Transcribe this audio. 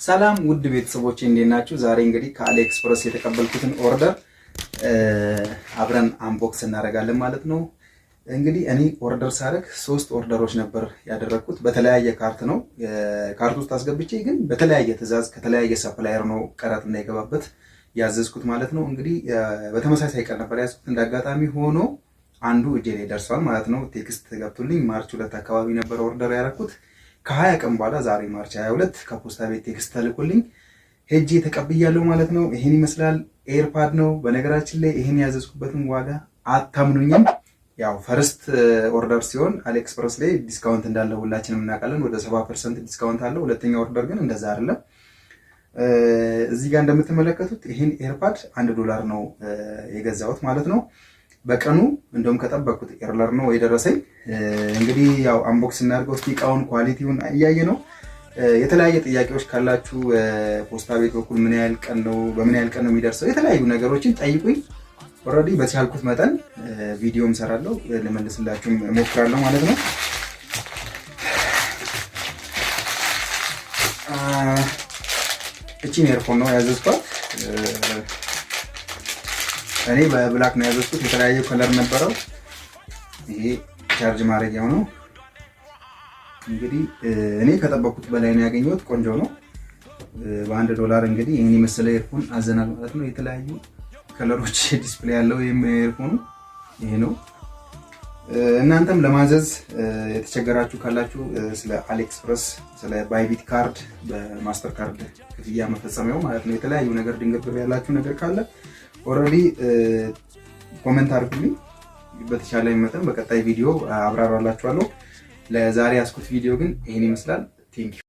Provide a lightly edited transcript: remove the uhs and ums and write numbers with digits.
ሰላም ውድ ቤተሰቦች፣ እንዴት ናችሁ? ዛሬ እንግዲህ ከ AliExpress የተቀበልኩትን order አብረን unbox እናደርጋለን ማለት ነው። እንግዲህ እኔ order ሳደርግ ሶስት order ኦች ነበር ያደረግኩት። በተለያየ cart ነው፣ cart ውስጥ አስገብቼ ግን በተለያየ ትዕዛዝ ከተለያየ supplier ነው ቀረጥ እንዳይገባበት ያዘዝኩት ማለት ነው። እንግዲህ በተመሳሳይ ቀን ነበር ያዘዝኩት። እንደ አጋጣሚ ሆኖ አንዱ እጄ ላይ ደርሷል ማለት ነው። Text ገብቶልኝ March 2 አካባቢ ነበር order ያደረኩት። ከ20 ቀን በኋላ ዛሬ March 22 ከፖስታ ቤት text ተልኮልኝ ሄጄ ተቀብያለሁ ማለት ነው። ይሄን ይመስላል። AirPod ነው። በነገራችን ላይ ይሄን ያዘዝኩበትን ዋጋ አታምኑኝም። ያው first order ሲሆን AliExpress ላይ discount እንዳለ ሁላችንም እናውቃለን። ወደ 70% discount አለው። ሁለተኛ order ግን እንደዛ አይደለም። እዚህ ጋር እንደምትመለከቱት ይህን AirPod 1 ዶላር ነው የገዛሁት ማለት ነው። በቀኑ እንደውም ከጠበቅኩት earlier ነው የደረሰኝ። እንግዲህ ያው unbox እናድርገው እስኪ፣ እቃውን quality ውን እያየ ነው። የተለያየ ጥያቄዎች ካላችሁ ፖስታ ቤት በኩል ምን ያህል ቀን ነው፣ በምን ያህል ቀን ነው የሚደርሰው፣ የተለያዩ ነገሮችን ጠይቁኝ። Already በቻልኩት መጠን ቪዲዮም ሰራለሁ፣ ልመልስላችሁም እሞክራለሁ ማለት ነው። እቺን earphone ነው ያዘዝኳት። እኔ በ black ነው ያዘዝኩት። የተለያየ color ነበረው። ይሄ charge ማድረጊያው ነው። እንግዲህ እኔ ከጠበቅኩት በላይ ነው ያገኘሁት። ቆንጆ ነው። በ1 ዶላር እንግዲህ ይህን የመሰለ earphone አዘናል ማለት ነው። የተለያዩ color ኦች display ያለው earphone ኑ ይሄ ነው። እናንተም ለማዘዝ የተቸገራችሁ ካላችሁ ስለ AliExpress፣ ስለ Bybit card፣ በ Mastercard ክፍያ መፈጸሚያው ማለት ነው፣ የተለያዩ ነገር ድንግርግር ያላችሁ ነገር ካለ already comment አድርጉልኝ። በተቻለ መጠን በቀጣይ ቪዲዮ አብራራላችኋለሁ። ለዛሬ ያስኩት ቪዲዮ ግን ይህን ይመስላል። Thank you.